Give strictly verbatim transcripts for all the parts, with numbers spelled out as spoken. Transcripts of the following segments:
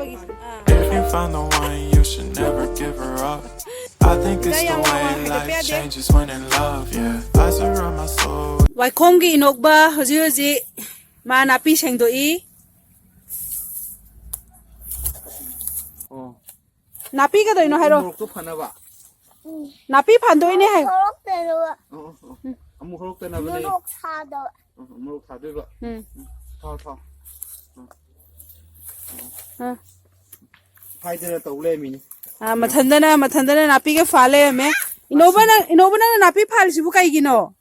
If you find the one, you should never give her up. I think it's the way life changes when in love, yeah. Eyes are on my soul. ꯋꯥꯏꯈꯣꯡꯒꯤ ꯏꯅꯣꯛꯕ ꯍꯧꯖꯤꯛ ꯍꯧꯖꯤꯛ ꯃꯥ ꯅꯥꯄꯤ ꯁꯦꯡꯗꯣꯛꯏ꯫ ꯑꯣ꯫ ꯅꯥꯄꯤ ꯀꯩꯗꯧꯔꯤꯅꯣ ꯍꯥꯏꯔꯣ꯫ ꯃꯣꯔꯣꯛꯇꯣ ꯐꯅꯕ꯫ ꯅꯥꯄꯤ ꯐꯟꯗꯣꯛꯏꯅꯦ ꯍꯥꯏꯌꯣ꯫ ꯍꯧꯔꯛꯇꯅꯕ꯫ ꯑꯣ, ꯑꯣ, ꯑꯣ꯫ ꯑꯃꯨꯛ ꯍꯧꯔꯛꯇꯅꯕꯅꯦ꯫ ꯃꯣꯔꯣꯛ ꯁꯥꯗꯕ꯫ ꯑꯣ, ꯃꯣꯔꯣꯛ ꯊꯥꯗꯣꯏꯕ꯫ ꯎꯝ꯫ ꯎꯝ, ꯊꯥꯎ, ꯊꯥꯎ꯫ ꯎꯝ꯫ ꯑ꯫ ꯍꯥꯏꯗꯅ ꯇꯧ ꯂꯩꯔꯝꯃꯤꯅꯤ꯫ ꯑ, ꯃꯊꯟꯗꯅ, ꯃꯊꯟꯗꯅ ꯅꯥꯄꯤꯒ ꯐꯥ ꯂꯩꯔꯝꯃꯦ꯫ ꯏꯅꯧꯕ, ꯅꯪ, ꯏꯅꯧꯕ, ꯅꯪꯅ ꯅꯥꯄꯤ ꯐꯥꯜꯂꯤꯁꯤꯕꯨ ꯀꯩꯒꯤꯅꯣ?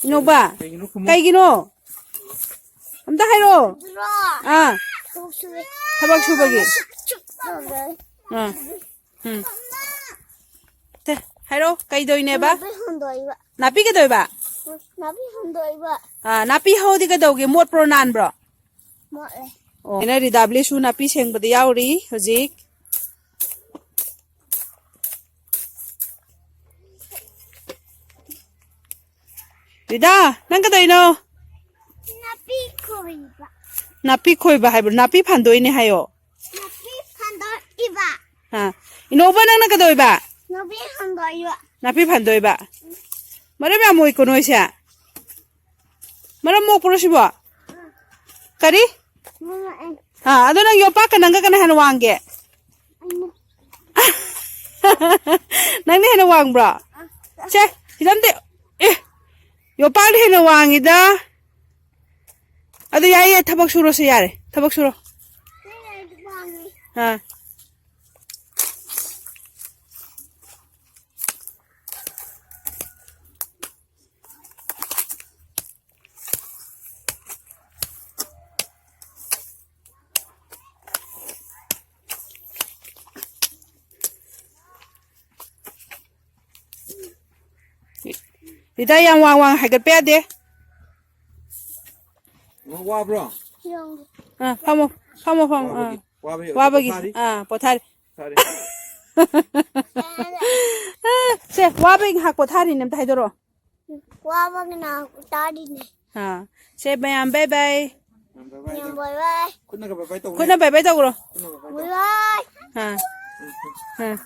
ꯏꯅꯧꯕ, ꯀꯩꯒꯤꯅꯣ ꯈꯨꯝꯃꯣ꯫ ꯀꯩꯒꯤꯅꯣ? ꯑꯝꯇ ꯍꯥꯏꯔꯛꯑꯣ꯫ ꯑꯗꯨꯔꯣ? ꯑꯥ꯫ ꯊꯕꯛ ꯁꯨꯏ꯫ ꯊꯕꯛ ꯁꯨꯕꯒꯤ꯫ ꯆꯨꯞ ꯇꯧꯔꯦ꯫ ꯑꯥ꯫ ꯎꯝ꯫ ꯇꯦ, ꯍꯥꯏꯔꯛꯑꯣ, ꯀꯩꯗꯧꯏꯅꯦꯕ? ꯅꯥꯄꯤ ꯍꯨꯟꯗꯣꯛꯏꯕ꯫ ꯅꯥꯄꯤ ꯀꯩꯗꯧꯏꯕ? ꯅꯥꯄꯤ ꯍꯨꯟꯗꯣꯛꯏꯕ꯫ ꯑꯥ, ꯅꯥꯄꯤ ꯍꯧꯗꯤ ꯀꯩꯗꯧꯒꯦ? ꯃꯣꯠꯄ꯭ꯔꯣ, ꯅꯥꯟꯕ꯭ꯔꯣ? ꯃꯣꯠꯂꯦ꯫ ꯑꯣ, ꯑꯩꯅ ꯔꯤꯗꯥꯕ꯭ꯂꯤꯁꯨ ꯅꯥꯄꯤ ꯁꯦꯡꯕꯗ ꯌꯥꯎꯔꯤ ꯍꯧꯖꯤꯛ꯫ ꯔꯤꯗꯥ, ꯅꯪ ꯀꯩꯗꯧꯔꯤꯅꯣ? ꯅꯥꯄꯤ ꯈꯣꯏꯕ꯫ ꯅꯥꯄꯤ ꯈꯣꯏꯕ ꯍꯥꯏꯕ꯭ꯔꯣ? ꯅꯥꯄꯤ ꯐꯟꯗꯣꯛꯏꯅꯦ ꯍꯥꯏꯌꯣ꯫ ꯅꯥꯄꯤ ꯐꯟꯗꯣꯛꯏꯕ꯫ ꯑꯥ, ꯏꯅꯧꯕ, ꯅꯪꯅ ꯀꯩꯗꯧꯔꯤꯕ? ꯅꯥꯄꯤ ꯐꯟꯗꯣꯛꯏꯕ꯫ ꯅꯥꯄꯤ ꯐꯟꯗꯣꯛꯏꯕ꯫ ꯃꯔꯝ ꯌꯥꯝ ꯃꯣꯛꯏꯀꯣ ꯅꯣꯏꯁꯦ꯫ ꯃꯔꯝ ꯃꯣꯛꯄ꯭ꯔꯣ ꯁꯤꯕꯣ? ꯀꯔꯤ? ꯃꯣꯛꯑꯦ꯫ ꯑꯥ, ꯑꯗꯣ ꯅꯪ ꯌꯣꯄꯥꯛꯀ ꯅꯪꯒ ꯀꯅꯥ ꯍꯦꯟꯅ ꯋꯥꯡꯒꯦ? ꯑꯩꯅ꯫ ꯅꯪꯅ ꯍꯦꯟꯅ ꯋꯥꯡꯕ꯭ꯔꯣ? ꯁꯦ, ꯁꯤꯗ ꯑꯝꯇ, ꯑꯦ, ꯌꯣꯄꯥꯛꯅ ꯍꯦꯟꯅ ꯋꯥꯡꯉꯤꯗ꯫ ꯑꯗꯨ ꯌꯥꯏꯌꯦ, ꯊꯕꯛ ꯁꯨꯔꯣꯁꯦ, ꯌꯥꯔꯦ, ꯊꯕꯛ ꯁꯨꯔꯣ꯫ ꯑꯩꯅ ꯋꯥꯡꯉꯤ꯫ ꯑꯥ꯫ ꯔꯤꯇꯥ, ꯌꯥꯝ ꯋꯥꯡ ꯋꯥꯡ ꯍꯥꯏꯒꯠꯄ ꯌꯥꯗꯦ꯫ ꯅꯪ ꯋꯥꯕ꯭ꯔꯣ? ꯌꯣꯡꯒꯤ꯫ ꯑꯥ, ꯐꯝꯃꯣ, ꯐꯝꯃꯣ, ꯐꯝꯃꯣ, ꯑꯥ꯫ ꯋꯥꯕꯒꯤ, ꯋꯥꯕꯒꯤ, ꯋꯥꯕꯒꯤ, ꯄꯣꯊꯥꯔꯤ? ꯑꯥ, ꯄꯣꯊꯥꯔꯤ꯫ ꯄꯣꯊꯥꯔꯤ꯫ ꯁꯦ, ꯋꯥꯕꯒꯤ ꯉꯥꯏꯍꯥꯛ ꯄꯣꯊꯥꯔꯤꯅꯦ, ꯑꯝꯇ ꯍꯥꯏꯗꯣꯔꯛꯑꯣ꯫ ꯋꯥꯕꯒꯤ ꯉꯥꯏꯍꯥꯛ ꯄꯣꯊꯥꯔꯤꯅꯦ꯫ ꯑꯥ, ꯁꯦ, ꯃꯌꯥꯝ, bye bye꯫ ꯌꯥꯝ ꯕꯥꯏ ꯕꯥꯏ꯫ ꯈꯨꯠꯅꯒ ꯕꯥꯏ ꯕꯥꯏ ꯇꯧꯕ꯭ꯔꯣ? ꯈꯨꯠꯅ ꯕꯥꯏ ꯕꯥꯏ ꯇꯧꯈ꯭ꯔꯣ꯫ ꯈꯨꯠꯅꯒ ꯕꯥꯏ ꯕꯥꯏ꯫ ꯑꯥ꯫ ꯑꯥ꯫